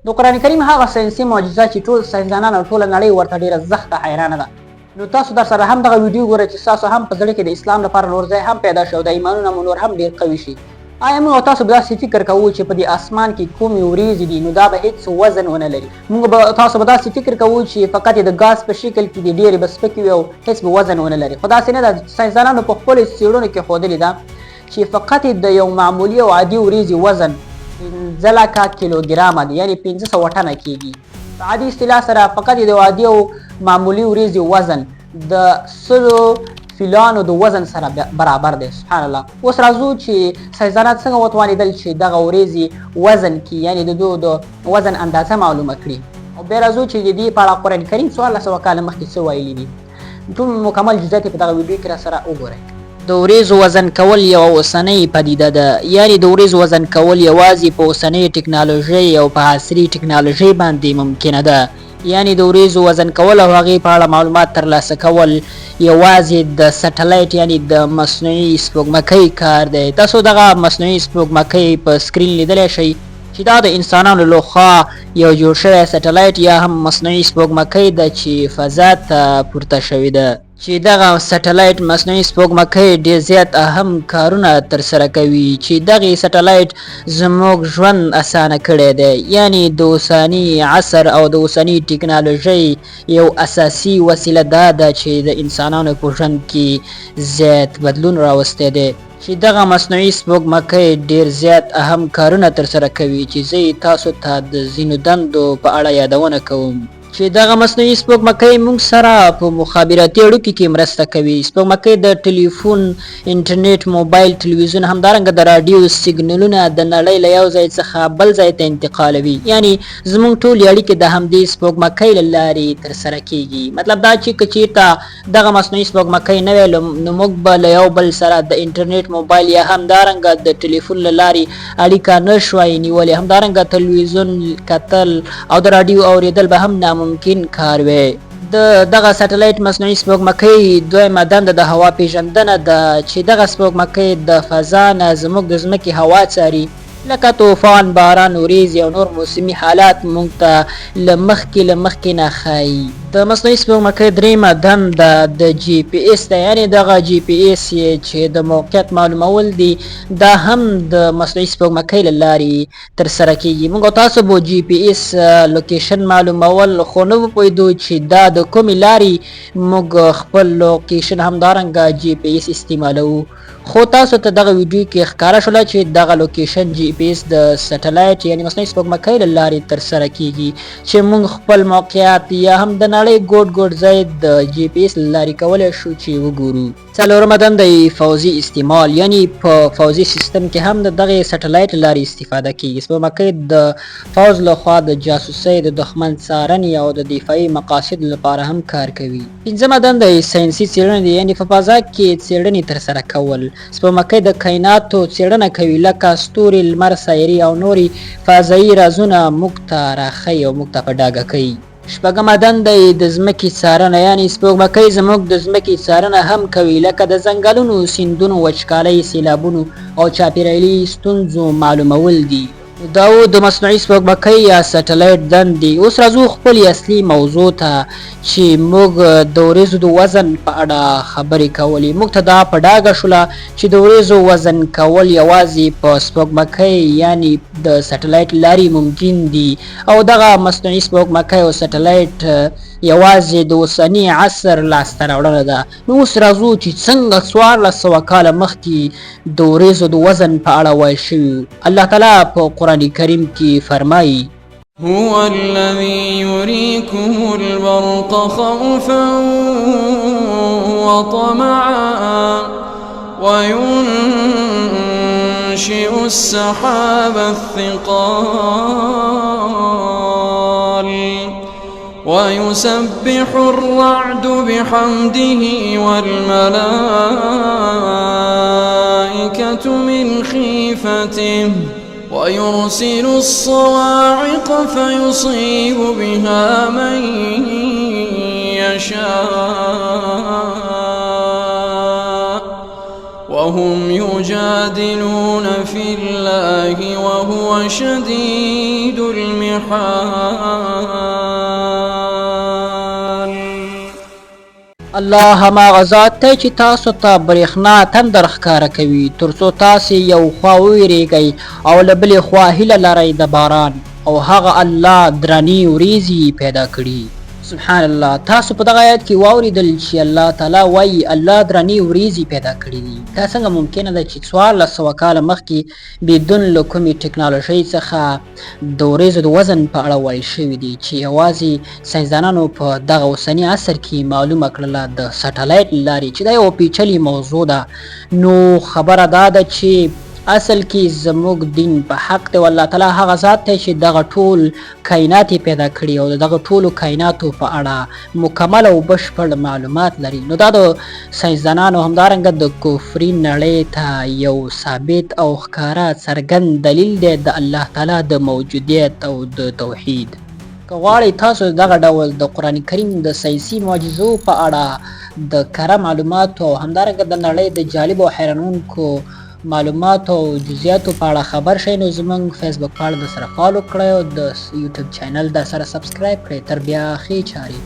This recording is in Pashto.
د قرآن کریم هغه ساینسي معجزه چې ټول ساینسدانان او ټوله نړۍ ورته ډیره زخته حیرانه ده. نو تاسو در سره هم دغه ویډیو ګورئ چې ستاسو هم په زړه کې د اسلام لپاره نور ځای هم پیدا شي او د ایمانونه مو نور هم ډیر قوي شي. آیا موږ او تاسو به داسې فکر کوو چې په دې اسمان کې کومې وریځې دي نو دا به هیڅ وزن ونه لري؟ موږ به تاسو به داسې فکر کوو چې فقط د ګاز په شکل کې دي، ډېرې به سپکې وي او هیڅ به وزن ونه لري، خو داسې نه ده. ساینسدانانو په خپلو څېړنو کې ښودلې ده چې فقط د یو معمولي او عادي وریځې وزن 5 لکه کیلوګرامه دی، یعنی 500 ټنه کېږي. په عادي اصطلاح سره فقط د عادي او معمولي وریځې وزن د 100 فیلانو د وزن سره برابر دی. سبحان الله. اوس راځو چې ساینسدانان څنګه وتوانېدل چې دغه وریځې وزن کې، یعنی د دوی د وزن اندازه معلومه کړي، او بیا راځو چې د دې په اړه قرآن کریم 1400 کاله مخکې څه ویلي دي. ټول مکمل جزئیات په دغه ویډیو کې را سره وګورئ. د وریځو وزن کول یوه اوسنۍ پدیده ده، یعنی د وریځو وزن کول یوازې په اوسنۍ ټکنالوژۍ او په عصري ټکنالوژۍ باندې ممکنه ده. یعنی د وریځو وزن کول او هغې په اړه معلومات ترلاسه کول یوازې د سټلایټ یعنی د مصنوعي سپوږمکۍ کار دی. تاسو دغه مصنوعي سپوږمکۍ په سکرین لیدلی شئ چې دا د انسانانو لخوا یو جوړ شوی سټلایټ یا هم مصنوعي سپوږمکۍ ده چې فضا ته پورته شوې ده. چې دغه سټلایټ مصنوعي سپوږمکۍ ډېر زیات اهم کارونه ترسره کوي، چې دغې سټلایټ زموږ ژوند اسانه کړی دی. یعنی د اوسني عصر او د اوسني ټکنالوژۍ یو اساسي وسیله دا ده چې د انسانانو په ژوند کې زیات بدلون راوستی دی. چې دغه مصنوعي سپوږمکۍ ډېر زیات اهم کارونه ترسره کوي، چې زه یې تاسو ته د ځینو دندو په اړه یادونه کوم. چې دغه مصنوعي سپوږمکۍ موږ سره په مخابراتي اړیکو کې مرسته کوي. سپوږمکۍ د ټلیفون، انټرنیټ، موبایل، تلویزیون، همدارنګه د راډیو سیګنلونه د نړۍ له یو ځای څخه بل ځای ته انتقالوي. یعنی زموږ ټولې اړیکې د همدې سپوږمکۍ له لارې ترسره کیږي. مطلب دا چې که چیرته دغه مصنوعي سپوږمکۍ نه وی نو موږ به له یو بل سره د انټرنیټ، موبایل یا همدارنګه د ټلیفون له لارې اړیکه نه شوای نیولی. همدارنګه تلویزیون کتل او د راډیو اوریدل به هم ناممکن کار وی. د دغه سټلایټ مصنوعي سپوږمکۍ دویمه دنده د هوا پیژندنه ده، چې دغه سپوږمکۍ د فضا نه زموږ د ځمکې هوا څاري، لکه طوفان، باران، وریځې او نور موسمي حالات موږ ته له مخکې نه ښایي. د مصنوعي سپوږمکۍ دریمه دنده د جي پي اس ده، یعنی دغه جي پي اس یې چې د موقعیت معلومول دي، دا هم د مصنوعي سپوږمکۍ له لارې ترسره کیږي. موږ او تاسو به جي پي اس لوکیشن معلومول، خو نه به پوهېدو چې دا د کومې لارې موږ خپل لوکیشن همدارنګه جي پي اس استعمالوو. خو تاسو ته دغه ویډیو کې ښکاره شوله چې دغه لوکیشن جي پي اس د سټلایټ یعنی مصنوعي سپوږمکۍ له لارې ترسره کیږي، چې موږ خپل موقعیت یا هم د نړۍ ګوټ ګوټ ځای د جي پي اس له لارې کولی شو چې وګورو. څلورمه دنده یې فوځي استعمال، یعنی په فوځي سیستم کې هم د دغې سټلایټ له لارې استفاده کیږي. سپوږمکۍ د فوځ لخوا د جاسوسۍ، د دښمن څارنې او د دفاعي مقاصدو لپاره هم کار کوي. پنځمه دنده یې ساینسي څېړنې دي، یعنی په فضا کې څېړنې ترسره کول. سپوږمکۍ د کایناتو څېړنه کوي، لکه ستوري، لمر، سیارې او نورې فضایي رازونه موږ ته راښيي او موږ ته په ډاګه کوي. شپږمه دنده یې د ځمکې څارنه، یعنی سپوږمکۍ زموږ د ځمکې څارنه هم کوي، لکه د ځنګلونو، سیندونو، وچکالۍ، سیلابونو او چاپیریالي ستونزو معلومول دي. دا و د مصنوعي سپوږمکۍ یا سټلایټ دندې. اوس راځو خپلې اصلي موضوع ته چې موږ د وریځو د وزن په اړه خبرې کولې. موږ ته دا په ډاګه شوله چې د وریځو وزن کول یوازې په سپوږمکۍ یعنی د سټلایټ لارې ممکن دي، او دغه مصنوعي سپوږمکۍ او سټلایټ یوازې د اوسني عصر لاسته راوړنه ده. نو اوس راځو چې څنګه 1400 کاله مخکې د وریځو د وزن په اړه ویل شوي. الله تعالی په قرآن کریم کې فرمایي: هو الذي يريكم البرق خوفا وطمعا وينشئ السحاب الثقال ويسبح الرعد بحمده والملائكة من خيفته ويرسل الصواعق فيصيب بها من يشاء. وهم يجادلون في الله وهو شديد المحال. الله هماغه ذات دی چې تاسو ته برېښنا تندر ښکاره کوي تر څو تاسې یو خوا وویریږئ او له بلې خوا هیله لرئ د باران، او هغه الله درنې وریځې پیدا کړي. سبحان الله، تاسو په دغه آیت کې واوریدل چې الله تعالی وایي الله درنې وریځې پیدا کړي دي. دا څنګه ممکنه ده چې 1400 کاله مخکې بدون له کومې ټکنالوژۍ څخه د وریځو د وزن په اړه ویل شوي دي چې یوازې ساینسدانانو په دغه اوسني عصر کې معلومه کړله د سټلایټ له لارې، چې دا یوه پیچلې موضوع ده. نو خبره دا ده چې اصل کې زموږ دین په حق دی او الله تعالی هغه ذات دی چې دغه ټول کائنات یې پیدا کړي او د دغه ټولو کائناتو په اړه مکمل او بشپړ معلومات لري. نو دا د ساینسدانانو همدارنګه د کفري نړۍ ته یو ثابت او ښکاره څرګند دلیل دی د الله تعالی د موجودیت او د توحید. که غواړئ تاسو دغه ډول د قرآن کریم د ساینسي معجزو په اړه د کره معلوماتو او همدارنګه د نړۍ د جالب او حیرانونکو معلوماتو او جزئیاتو په اړه خبر شئ، نو زموږ فیسبوک پاڼه در سره follow کړئ او د یوټیوب channel در سره subscribe کړئ. تر بیا ښې چارې.